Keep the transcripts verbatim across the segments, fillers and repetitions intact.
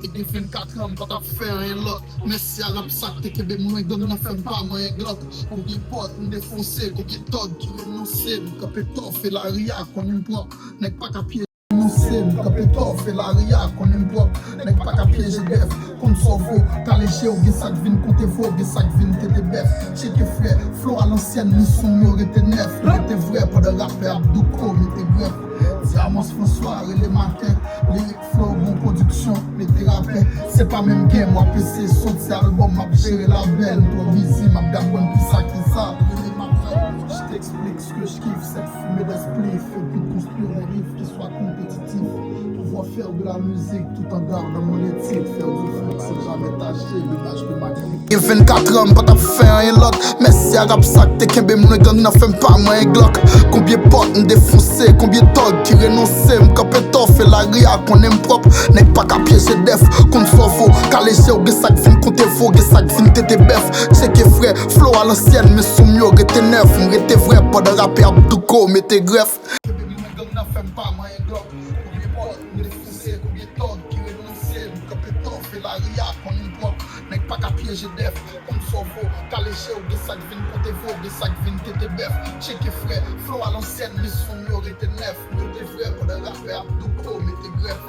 Depi vennkat an, m pa t ap fè anyen lòt. Mèsi a rap sa k te kenbe m lwen gang nan fè m pa manyen Glock. Konbyen pòt m defonse, konbyen tòg ki renonse, m kanpe tòfe lari a konnen m pwòp. Nèg pa ka pyeje renonse, m kanpe tòfe lari a konnen m pwòp. Nèg pa ka pyeje dèf, konn sa w vo, kale je w, gen sa k vin konte vo, gen sa k vin tete bèf. Tcheke frè, flow a lansyèn, men son m yo rete nèf. Rete vrè pandan rapè ap douko, mete grèf. Diamans François, rele Maten, lirik flow, bon pwodiksyon, mete rapè. Se pa menm game, w ap eseye soti albòm, m ap jere labèl, m twò bizi, m ap gad bann plis a ki sa. Rele Maten, je t'explique ce que je kiffe, cette fumée d'esprit fait plus construire des riffs qui soient compétitifs, pouvoir faire de la musique tout en gardant mon éthique, faire du funk sans jamais tâcher l'image de ma guerre. Gen vennkat an, m pa t ap fè anyen lòt. Mèsi a rap sa k te kenbe m lwen gang nan fè m pa manyen Glock. Konbyen pòt m defonse, konbyen tòg ki renonse, m kanpe tòfe lari a konnen m pwòp. Nèg pa ka pyeje dèf, konn sa w vo, kale je w, gen sa k vin konte vo, gen sa k vin tete bèf. Tcheke frè, flow a lansyèn, men son m yo rete nèf. M rete vrè pandan rapè ap douko, mete grèf. Kenbe m lwen gang nan fè m pa manyen Glock. Konbyen pòt m defonse, konbyen tòg ki renonse, m kanpe tòfe lari a konnen m pwòp. Nèg pa ka pyeje dèf, konn sa w vo, kale je w, gen sa k vin konte vo, gen sa k vin tete bèf. Tcheke frè, flow a lansyèn, men son m yo rete nèf. M rete vrè pandan rapè ap douko, mete grèf.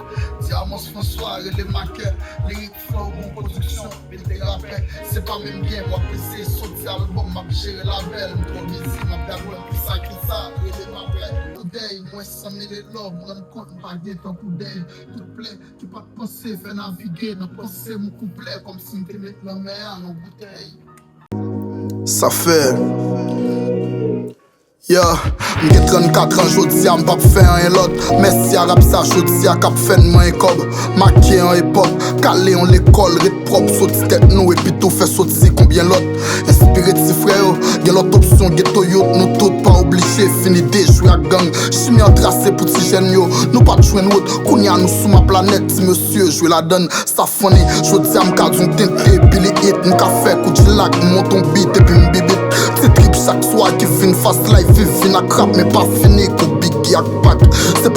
Diamans François, rele Maten, lirik flow, bon pwodiksyon, mete rapè. Se pa menm game, w ap eseye soti albòm, m ap jere labèl, m twò bizi, m ap gad wè plis a ki sa, rele Maten. Today, mwen san mele lò, m rann kont m pa gen tankou dèy. Tout plè ki pa t panse fè navige nan panse m kouplè, kòmsi m te met lanmè a nan boutèy. Sa fè. Yeah, m gen trannkat an jodi a, m p ap fè anyen lòt. Mèsi a rap sa jodi a k ap fè n manyen kòb. Make an epòk, kale yon lekòl, ret pwòp, soti tèt nou epi tou fè soti konbyen lòt. Enspire ti frè yo, gen lòt opsyon, geto youth, nou tout pa oblije fini dejwe ak gang. Chimen an trase pou ti jèn yo, nou pa t jwenn wout. Kounye a nou sou map la nèt, ti mesye jwe ladann. Sa funny, jodi a m ka di w tente, Billy Hit, m ka fè kou G-Lock, m monte yon beat epi m bibit. Ti trip chak swa ki vin fast life, viv vin ak rap, men pa fini kou Biggie ak Pac. Se